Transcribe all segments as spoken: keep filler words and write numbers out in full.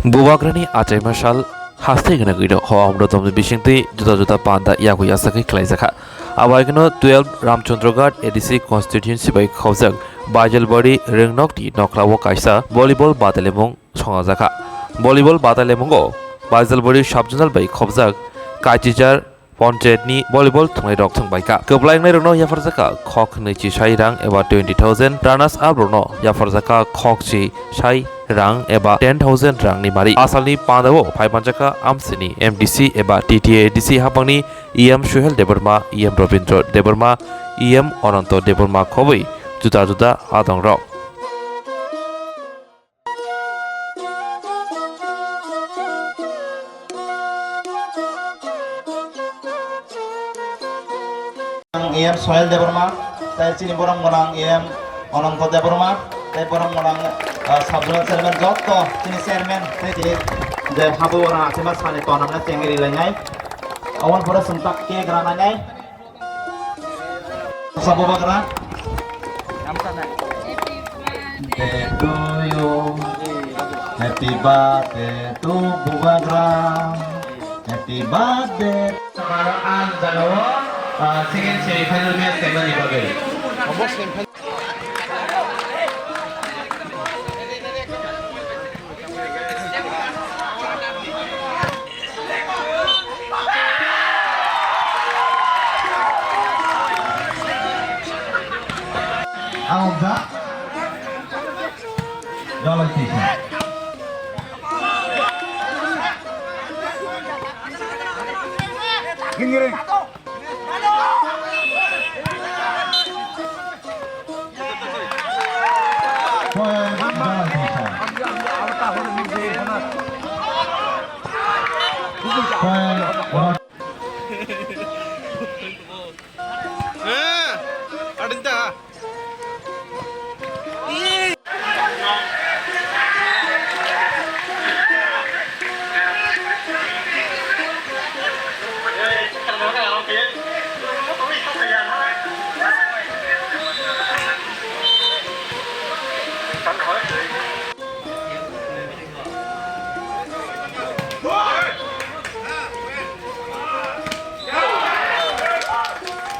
Bubagrani achaima sal haste gwnagwi rok howamrok tomni bisingtwi juda juda panda yago yasakwi khlaijakha. Abo hai kheno twelve Ramchandragarh A D C constituency bai khobjak Baijalbari Rwngnokni nokhrao kaisa volleyball badalemung songjakha. Volleyball badalemungo Baijalbari sub-zonal bai khobjak Kaichijar Ponchayatni volleyball thwngnairok thwngbaikha. Kwplai wngnairokno yapharjakha khok hwnwi chisai rang eba twenty thousand, runners up rokno yapharjakha khok chisai rang eba ten thousand rangni mari. Asalni pandao phai manjakha amsini M D C eba T T A D C haphangni E M Suhel Debbarma, E M Robindra Debbarma, E M Ananta Debbarma khobwi juda juda adongrok. E M Sohel Debbarma, tei chini borok gwnang E M Ananta Debbarma, tei borok gwnang, ah, sub-zonal chairman, joto chini chairman, tei chini je habo wana achima sani tonamna chengri lainai. Aboni pore chwng tak cake ranainai. Sa bubagra. Birthday to you. Happy birthday to bubagra. Happy birthday. Ang jagao, ah, second semi final match khaimani bagwi. Ang da. Jalai tisa. Gini.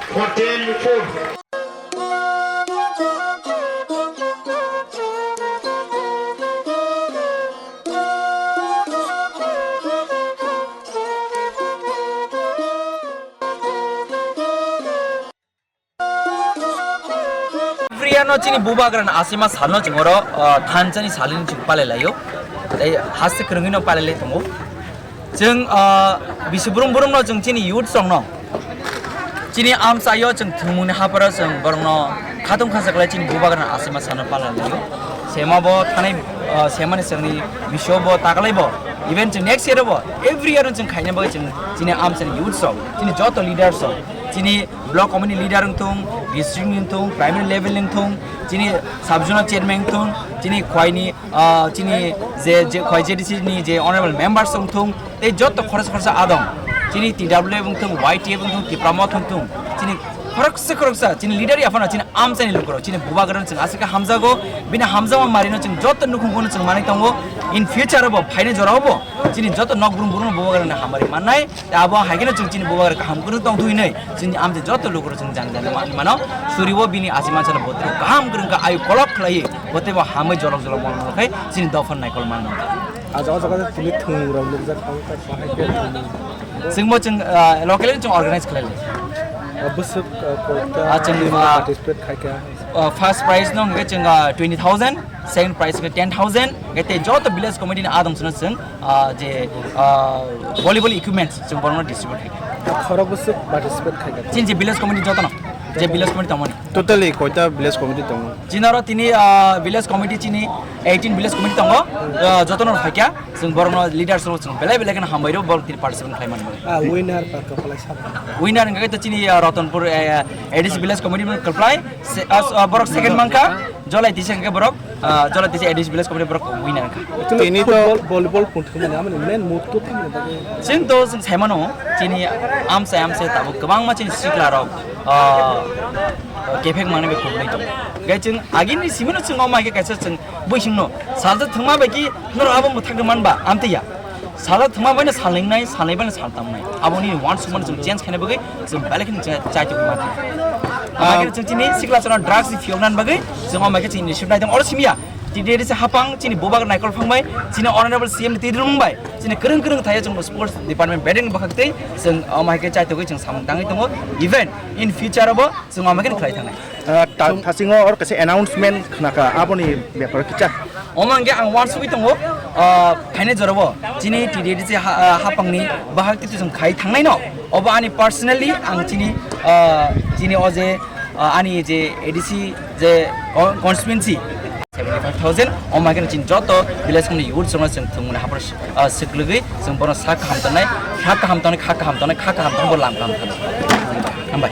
Fourteen four. Every year no chini bubagrani asima salno chwng oro, ah, thansa ni salini chwng palai laio. Tei haste kwrwngwi no palai lai tongo. Chwng, ah, bisi brum brum no chwng chini youth rok no chini amchaio chwng thwngmungni hapharo chwng borok no khatung khasa khlai chini bubagrani asima salno palai laio. Sema bo thanai, ah, semani chwngni bisio bo taklai bo. Even chwng next year bo every year no chwng khaina bagwi chwng chini amchaini youth rok, chini joto leaders rok, chini block committee leader wngthung, district ni wngthung, primary level ni wngthung, chini sub zonal chairman wngthung, chini khwaini, ah, chini je, je khwai J D C ni je honorable members wngthung, tei joto khoroksa khoroksa adong, chini T W F wngthung, Y T F wngthung, Tipra Motha wngthung, chini khoroksa khoroksa chini leader ya phano chini amchaini lukurok, chini bubagrano chwng aswk khe hamjago, bini hamjakma marino chwng joto nukhung bono chwng manwi tongo, in future bo phainai jorao bo chini joto nokbrum brum bubagrano hamari mannai. Tei abo hai kheno chwng chini bubagra kaham kwrwng tong thwi hinwi chini amchai joto lukurok chwng jang jani manwi mano. Suribo bini achimansano bo teibo kaham kwrwng kha, ayu kolok khlaiwi bo teibo hamwi jolok jolok mano khai chini dophano naikol mano. Ah, jaga jaga tini thwng rok nukjak, ang ta bahai khe thwng. Chwngbo chwng, ah, locally chwng organize khlai lai. Ah, bwswk, ah, koita Ah, chwng, team ah, participate khai kha. Ah, first prize no hwnkhe chwng, ah, twenty thousand, second prize hwnkhe ten thousand, hwnkhe tei joto village committee ni adong chwngno chwng, ah, je, ah, volleyball equipments chwng borokno distribute khai kha. Khorok bwswk participate khai kha? Chini je village committee jotono, je village committee tongmani. Totally koita village committee tongo? Chini oro tini, ah, village committee chini eighteen village committee tongo, ah, jotono phai kha. Chwng borokno leaders rok chwng belai belai kheno hambai rw, borok tini participate khlai mani. Ah, winner ba kwphalai sabo? Winner hwnkhe to chini, ah, Ratanpur, eh, A D C village committee no kwplai, se-, ah, ah, borok second mankha, Jolai Tisa hwnkhe borok, ah, Jolai Tisa A D C village committee borok winner wngkha. Tini to football, volleyball kun thwngmani, amoni main motto thwngmani bagwi. Chwng to chwng saimano, chini amchai amchai tabuk kwbangma chini sikla rok, ah, Kephek mani bai kok lai tong. Gai chwng agini simino chwng o mai khe kaisa chwng bui singno salsa thwngma bai ki norok abo mwthang rwman ba amtwi ya. Salsa thwngma bai no salnai nai, salnai bai no saltam nai. Aboni wansukmano chwng change khaina bagwi chwng belai kheno chai, chai tongma. Amai khe chwng chini sikla chwrwng drugs ni phiyok nan bagwi chwng o mai khe chini initiative nai tong oro simi ya. T D A D C hapang chini bobak Naikol Phang bai, chini honorable C M ni twi rwng bai, chini kwrwng kwrwng thaya chwng sports department bedeng bwkhak twi chwng o mai khe chai togwi chwng samung tangwi tongo. Even in future abo chwng o mai khe khlai thangnai. Ah, ta-, thasingo oro kaisa announcement khnakha, aboni beparo kicha. Omo hwnkhe ang wansugwi tongo, ah, phainai jorabo chini T D A D C ha-, ah, hapangni bahak twi chwng khai thangnai no. Obo ani personally ang chini, ah, chini o je, ah, ani je A D C je con-, constituency seventy five thousand, omo hwnkhe chini joto village ni youth chwngno chwng thwngmani hapor, ah, swklwgwi chwng bono sak kaham tongnai, kha kaham tongnai, kha kaham tongnai, kha kaham tongnai, bo lam kaham tongnai. Hambai.